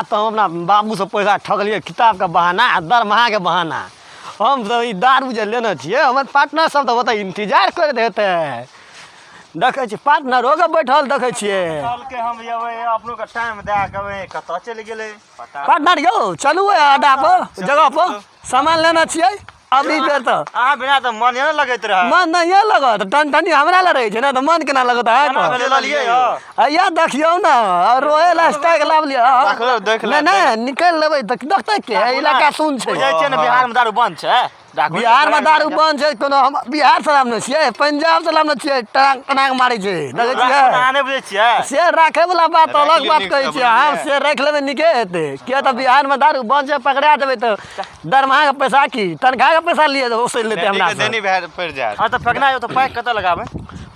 तऽ हम अपना बाबूसँ पैसा ठकलियै किताबके बहाना आ दरमाहाके बहाना। हम तऽ ई दारू जे लेने छियै, हमर पार्टनर सब तऽ ओतऽ इंतजार करैत हेतै। देखै छियै पार्टनरोके बैठल देखै छियै। कहलकै हम एबै, अपनो के टाइम दए के एबै, कतऽ चलि गेलै पता। पार्टनर यौ, चलू ओहि अड्डा पर, जगह पर सामान लेने छियै। अबरी बेर तऽ अहाँ बिना तऽ मने नहि लगैत रहै। मन नहिए लगत, टनटनी हमरा लए रहै छै ने, तऽ मन केना लगत अहाँके? केना भेलै लेलियै यौ? हैया देखियौ ने, रोयल स्टैग लाबलियै। राखलो, देख ले। नहि नहि, निकलि लेबै तऽ देखतै के? इलाका सुन छै। बुझै छियै ने, बिहारमे दारू बंद छै। राखू ने। बिहारमे दारू बंद छै? कोनो हम बिहार से लाबने छियै, पंजाब से लाबने छियै। टनाक टनाक मारै छै, देखै छियै? अहाँ नहि बुझै छियै। से राखै वला बात अलग राखि बात लियौ। कहै नीक छियै अहाँ। से से राखि लेबै, नीके हेतै, किया तऽ बिहारमे दारू बंद छै, पकड़ा जेबै तऽ दरमाहाके पैसा की तनख्वाहके पैसा लिए ओसलि लेतै हमरा। देनी देनी भए पड़ि जायत। हँ तऽ फेकना यौ, तऽ पाइक कतऽ लगाबै?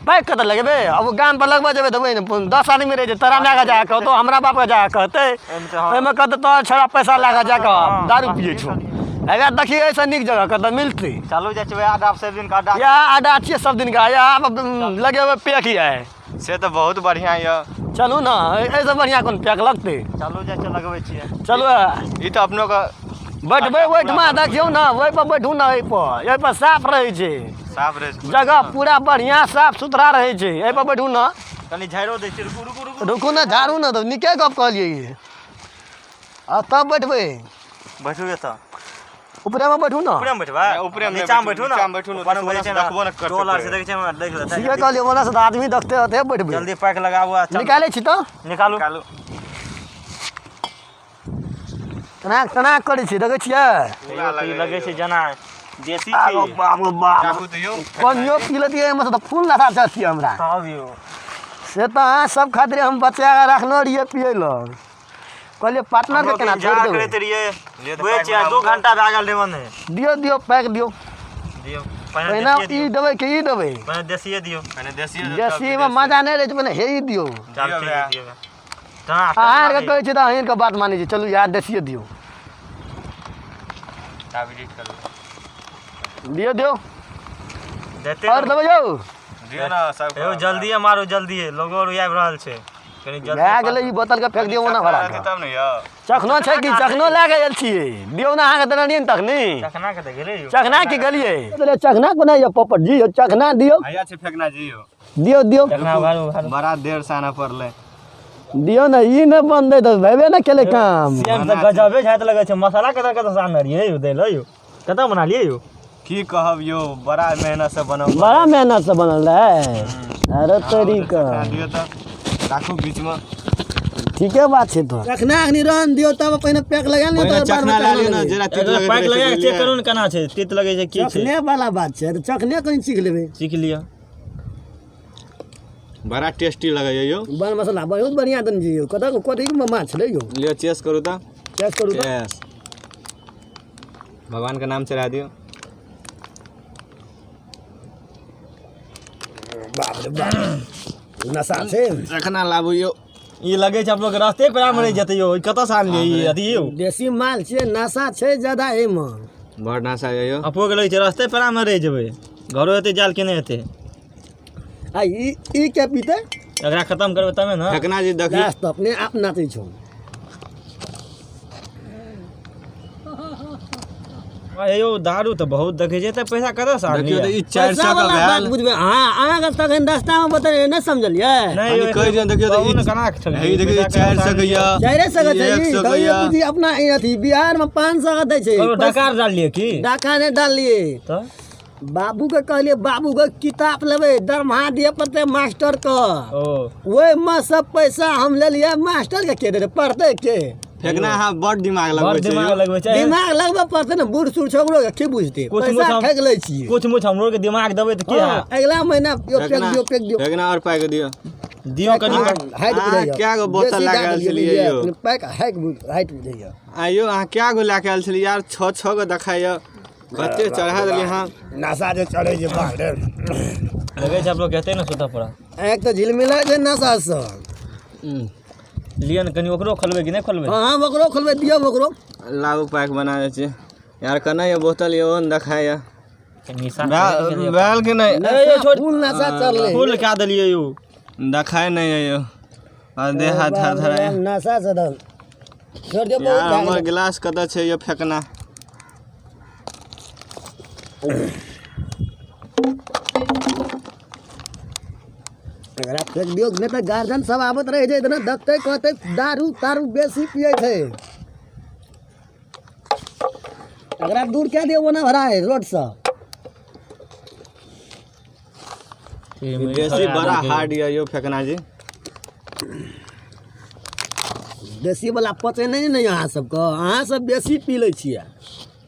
पाइक कतऽ लगेबै? आब गाम पर लगबऽ जेबै तऽ ओहिमे 10 आदमी रहै छै। तोरा मायके जा कऽ कहतौ, हमरा बापके जा कऽ कहतै। ओहिमे तऽ हँ। ओहिमे कहतै तोहर छोड़ा पैसा लए कऽ जा कऽ दारू पियै छौ। एकरा देखियै, एहिसँ नीक जगह कतऽ मिलतै? चलू, जाइ छियै वएह अड्डा पर, सब दिन के अड्डा। इएह अड्डा छियै सब दिनका, इएह लगेबै पेक यऽ। से तऽ बहुत बढ़िआँ यऽ। चलू ने, एहिसँ बढ़िआँ कोन पैक लगतै? चलू, जाइ छियै, लगबै छियै। चलू। ई तऽ अपनो के बैठबै ओहिठमा। देखियौ ने, ओहिपर बैठू ने, एहिपर, एहिपर साफ रहै छै। साफ रहै छै। जगह पूरा बढ़िआँ साफ सुथरा रहै छै। एहिपर बैठू ने। कनि झाड़ियो दै छियै। रुकू, रुकू, रुकू। रुकू ने, झाड़ू ने। तऽ नीके गप कहलियै आ तब बैठबै। बैठू एतऽ। ऊपरेमे बैठू ने। ऊपरेमे बैठबै? नहि, ऊपरेमे नहि। नीचामे बैठू, बैठू ने। नीचामे बैठू ने, ऊपरमे ओना बैठै से छै ने, देखबो ने करतै टोल आर कोइ। से देखै छै, हमरा देख लेतै। ठीके कहलियै, ओना से तऽ आदमी देखते होते बैठबै। जल्दी पैक लगाबू आ चलू। निकालै छी तऽ। निकालू। निकालू। टनाक टनाक करै छी, देखै छियै? तैयो तऽ ई लगै छै जेना देसी आगो छी। बाप रे बाप। राखू तऽ यौ। कनियो पी लेतियै एहिमे से तऽ फुल नशा चढ़तियै हमरा। तब यौ। से तऽ अहाँ सब खातिर हम बचा कऽ रखने रहियै पियै लए। कहलियै पार्टनरके हमरो केना इंतजार छोड़ि देबै। करैत रहियै। लिअ तऽ बुझै पैक छियै, बनाबू 2 तऽ। घंटा भए गेल रहै मने। दियौ, दियौ, पैक दियौ। दियौ पहिने। पहिने देसिये ई दियौ। देबै कि ई देबै? पहिने देसिये दियौ। पहिने देसिए दो, तब देसीमे विदेशी। मजा नहि रहै छै, पहिने हे ई दियौ। चल। दियौ ठीक भैया। है, दियौ। टना अहाँ आरके टना। कहै छी तऽ अहीँके बात मानै छी। चलू यार, देसिए दियौ। आब एडिट करू। दियौ, दियौ। देते। आओर देबै यौ? दियौ ने सब। यौ, जल्दिए मारू, जल्दिए। लोगो आर आबि रहल छै, कनि जल्दी। भए गेलै, ई बोतलके फेक दियौ ओना भरा कऽ। तब ने यौ। चखनो छै कि? चखनो लए कऽ आयल छियै। दियौ ने, अहाँके देने रहियै ने तखनी। चखना के तऽ गेलै यौ। चखना की गेलियै? चखना कोना यौ? पोपट जी यौ, चखना दियौ। हैया छै फेकना जी यौ। दियौ, दियौ। चखना भारू भारू। बड़ा देर से आना पड़लै। दियौ ने, ई नहि बनतै तऽ भेबे ने केलै काम। सेम तऽ गजबे झाइत लगै छै। मसाला कतऽ कतऽ से आनने रहियै यौ? दै यौ, कतऽ बना लियै यौ? की कहब यौ, बड़ा मेहनत से बनल। बड़ा मेहनत से बनल रहै। अरे तोरी के। दियौ तऽ, राखू बीचमे। ठीके बात छै। तऽ चखना अखनी रहन दियौ, तब पहिने पैक लगा लियौ। पहिने तकर बाद चखना लए लियौ ने, जरा तीत लगैत पैक रहै छै, लगा के चेक बुझलियै? करू ने, केना छै, तीत लगै छै की छै। चखने वाला बात छै तऽ चखने कनि सीख लेबै। सीख लिअ। बड़ा टेस्टी लगैया यौ। बड़ मसाला बहुत बढ़िआँ देने छै यौ। कतऽ कथी माछ छलै यौ? लियौ, चेस करू तऽ। चेक करू तऽ। चेस, भगवान के नाम चढ़ा दियौ। बाप रे बाप, नशा छै। चखना लाबू यौ। ई लगै छै अपनो के रास्ते पेरा मे रहि जेतै यौ। ई कतऽ से आनलियै ई अथी यौ? देसी माल छियै, नशा छै ज्यादा एहिमे। बड़ नशा यऽ यौ। अपनो के लगै छै रास्ते पेरा मे रहि जेबै, घरो हेतै जाल के नहि हेतै। आ ई के पीतै? एकरा खतम करबै तबे ने। फेकना जी देखियौ। नाच तऽ अपने आप नाचै छौ। अरे यौ, दारू तऽ बहुत देखै छियै, तऽ पैसा कतऽ से देखियौ तऽ आनलियै? ई 400 पैसा के वाला बात भेल। बुझबै अहाँ? अहाँके तखन रास्तामे बतेलियै, नहि समझलियै? नहि कनि यौ। कहि दियौ, देखियौ तऽ कहू ई ने, केना के ठकलियै? हे, देखियौ, ई पैसा कतऽ 400 से के यऽ। 400 के ई छै। 100 ई के तऽ यऽ। बुझी अपना ई अथी बिहारमे 500 के दै छै। आनलियै? ककरो डकार डाललियै की? डाका नहि डाललियै। तऽ बाबूके कहलियै, बाबूके किताब लेबै, दरमाहा दिअ पड़तै मास्टरके। ओ। ओहिमे सब पैसा हम लेलियै, मास्टरके के देतै, पढ़तै के? फेकना अहाँ बड़ दिमाग बड़ लगबै छै दिमाग यौ। लगबै छै। दिमाग लगबऽ पड़तै ने, बूढ़ सूढ़ छै, ओकरो की बुझतै? कुछ पैसा मुछ हम- ठकि लै छियै। कुछ मुछ हमरो के दिमाग देबै तऽ की हँ, हैत? अगिला महीना दियौ, फेक फेकना दियौ, फेक दियौ। फेकना और पाइ के दियौ। दियौ कनि। हाइट अहाँ बुझैया। कए गो बोतल बेसी लए दए कऽ आयल देलियै, छलियै यौ? बुझलियै? पैक हाइट बुझैया। आ यौ, अहाँ कए गो लए कऽ आयल छलियै यार? छओ छओ गो देखाइए, कते चढ़ा देलियै अहाँ। नशा जे चढ़ै छै, बाप रे। लगै छै अपनो के हेतै ने सुतऽ पड़ा। आँखि तऽ झिलमिलाइ छै नशासँ। लिअ ने कनि, ओकरो खोलबै कि नहि खोलबै? हँ, ओकरो खोलबै, दियौ ओकरो। लाबू, पैक बना दै छी यार। कना यऽ बोतल यौ ने देखाइए? निशा भेल कि नहि? ए, छोड़। फूल नशा चढ़लै। फूल कए देलियै यौ। देखाइ नहि यऽ यौ, आ देह हाथ थर थर। नशा से तऽ छोड़ दियौ, बहुत यार भए हमर गेलै। गिलास कतऽ छै यो फेकना? एकरा फेंक दियौ, नहि तऽ गार्जियन सब आबैत रहै छै ने, देखतै कहतै दारू तारू बेसी पियै छै। एकरा दूर कए दियौ, ओना भरा है रोडसँ। देसी बड़ा हार्ड यऽ यौ फेकना जी। देसी वाला पचै नहि ने अहाँ सबके, अहाँ सब बेसी पी लै छियै।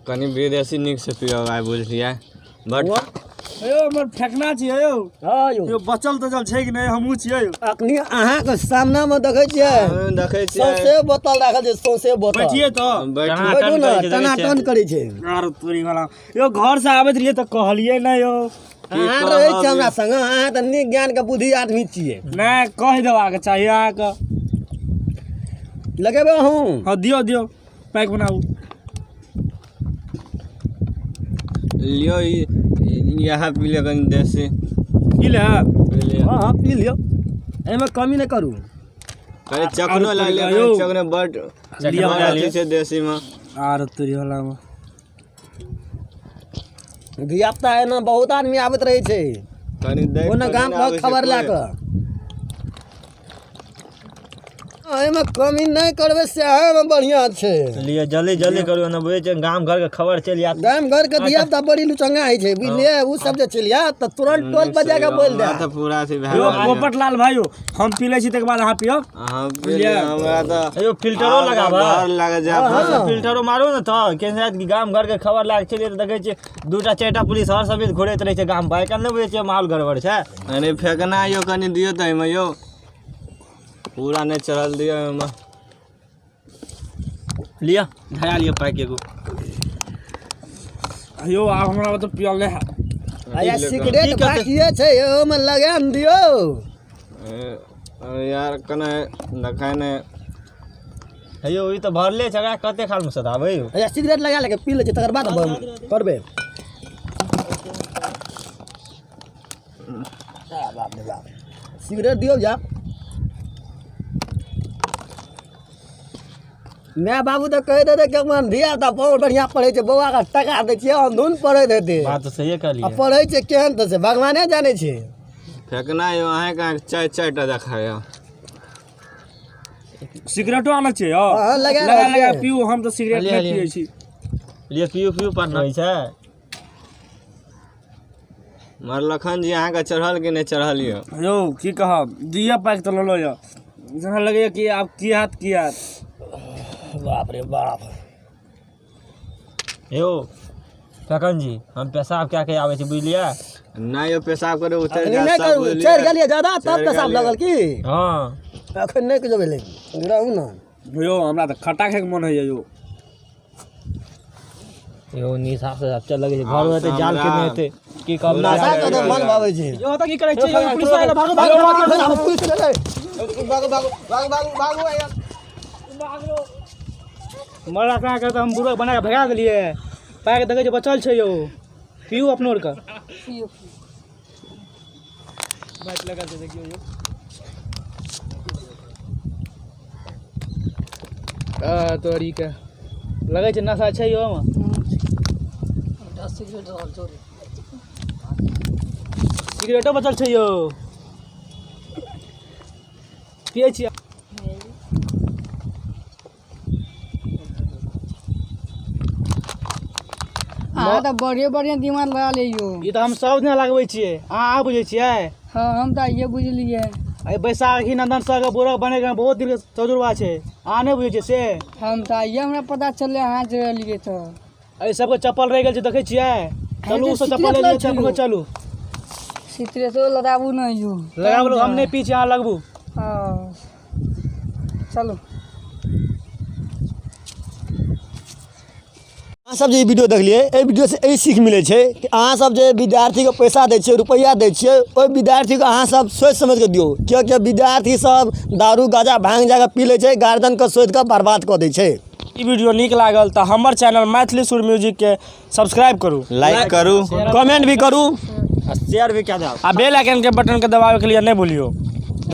कनि विदेशी नीक से पियब आइ, बुझलियै? बट यौ हमर फेकना छियै यौ। हँ यौ। यौ बचल तचल छै कि नहि? हमहूँ छियै यौ। अखनी अहाँके सामनामे देखै छियै, देखै छियै सौंसे बोतल राखल छै, सौंसे बोतल। बैठिए तऽ। बैठू। बैठू ने, टनाटन करै छै। आर तोरी वाला यौ, घर से आबैत रहियै तऽ कहलियै नहि यौ। अहाँ रहै छियै हमरा संग, अहाँ तऽ नीक ज्ञानके बुद्धि आदमी छियै। नहि कहि देबाक चाही अहाँके। लगेबै अहूँ? हँ, दियौ दियौ, पैक बनाबू। लियौ, ई इएह पी लिअ कनि देसी। की ले? पी लिअ। हँ हँ, पी लियौ, एहिमे कमी नहि करू। कनि चखनो लए लिअ। यौ। कनि चखनो बड लिअ। बड़ अथी छै देसीमे। आर तोरी वाला मे धियापुता एना बहुत आदमी आबैत रहै छै। कनि देख। ओना गाम पर खबर लए कऽ एहिमे कमी नहि करबै, सएहमे बढ़िआँ छै। लिअ, जल्दी जल्दी करू ने, बुझै छियै गाम घरके खबर चलि जायत। गाम घरके धियापुता बड़ी लुचंगा होइ छै, बुझलियै? ओ सब जे चलि आयत तऽ तुरन्त टोल पर जाकऽ बोलि देत। तऽ पूरा अथी भए यौ गेल। पोपट लाल भाई यौ, हम पी लै छी तकर बाद अहाँ पियब। अहाँ पी लिअ, हमरा तऽ यौ फिल्टरो आब लगाबऽ। घर लग जायब। हँ। फिल्टरो मारू ने तऽ केहन हैत कि गाम घरके खबर लए कऽ चलि जायत। देखै छियै दूटा चारिटा पुलिस हर समेत घुरैत रहै छै गाम पर। आइ काल्हि नहि बुझै छियै, माहौल गड़बड़ छै। अरे फेकना यौ, कनि दियौ तऽ एहिमे यौ, पूरा नहि चढ़ल दियौ एहिमे। लिअ, धरा लिअ पैक एगो। यौ आब हमरा तऽ पियल नहि हैत। आ सिगरेट बाकिए छै, ओहिमे लगा ने दियौ। अरे यार, कने देखै नहि। हे यौ, ई तऽ भरले छै, एकरा कते खालमे सधाबै यौ? अच्छा, सिगरेट लगा लगे पी लै छै, तकर बाद करबै। बाप रे बाप, सिगरेट दियौ जा। माय बाबू तऽ कहि देतै कि हमर धिया पुता बहुत बढ़िआँ पढ़ै छै, बौआके टका दै छियै, अंधुन पढ़ैत हेतै। बात तऽ सहिए आ कहलियै। पढ़ै छै केहन तऽ से भगवाने जानै छै। फेकना यौ, अहाँके चारि चारिटा देखाय। सिगरेटो आनै छियै यौ? हँ, लगा लगा रहल लगा छियै। पीऊ, हम तऽ सिगरेट लिअ, नहि लिअ। पियै छी। लिअ, पियू पियू, पर होइ छै। मर लखन जी, अहाँके चढ़ल कि नहि चढ़ल यौ? यौ की कहब, दुइए पैक तऽ लेलहुँ यऽ, जेना लगैए कि आब की हैत की हैत। बाप रे बाप। यौ फेकन जी, हम पेशाब कए के आबै छी, बुझलियै? नहि यौ, पेशाब करे उतरि अखनी जायत नहि सब, करू। बुझलियै? चढ़ि गेलियै जादा तब चढ़ि पेशाब गेलियै। लगल की? हँ। अखन नहि किछो भेलै, रहू ने। यौ हमरा तऽ खट्टा खायके मन होइए यौ। यौ निशा से चल लगै छै, घरमे हेतै जाल के नहि हेतै, की कहब? नशा के तऽ मन भाबै छै। यौ तऽ की करै छियै यौ? पुलिस आयल, भागो भागो भागो। पुलिस एलै। भागू भागू भागू भागू भागू यार। मरला कहाँ के तऽ हम बुढ़ो बना कऽ भगा देलियै। पाइके देखै छियै बचल छै यौ, पियू अपनो आरके। बाइक लगल छै, देखियौ यौ। आ तोरी के लगै छै नशा छै यौ ओहिमे। सिगरेटो बचल छै यौ, पियै छियै। अहाँ तऽ बढ़िआँ बढ़िआँ दिमाग लगा लियौ। ई तऽ हम सब दिना लगबै छियै, अहाँ बुझै छियै? हँ, हम तऽ आइए बुझलियै। एहि बैसाखी नन्दन सरके बुढ़क बनैके बहुत दिनके तजुर्बा छै, अहाँ नहि बुझै छियै से। हम तऽ आइए हमरा पता चललै, अहाँ जे रहलियै तऽ। एहि सबके चप्पल रहि गेल छै, देखै छियै? चलू, ओ सब चप्पल सिगरेट लऽ लिअ, लऽ चप्पल चलू। सिगरेटो लगाबू ने यौ। लगाबू, हम नहि पी छी, अहाँ लगबू। हँ, चलू। अहाँ सब जे ई वीडियो देखलियै, एहि वीडियोसँ एहि सीख मिलै छै कि अहाँ सब जे विद्यार्थीके पैसा दै छियै, रुपैआ दै छियै, ओहि विद्यार्थीके अहाँ सब सोचि समझि कऽ दियौ, किएकि विद्यार्थी सब दारू गाँजा भाँग जाकऽ पी लै छै, गार्जियनके शोधिकऽ बर्बाद कऽ दै छै। ई वीडियो नीक लागल तऽ हमर चैनल मैथिली सुर म्यूजिकके सब्सक्राइब करू, लाइक करू, कमेंट भी करू आ शेयर भी कए देब आ बेल आइकनके बटनके दबाबैके लिए नहि भूलियौ।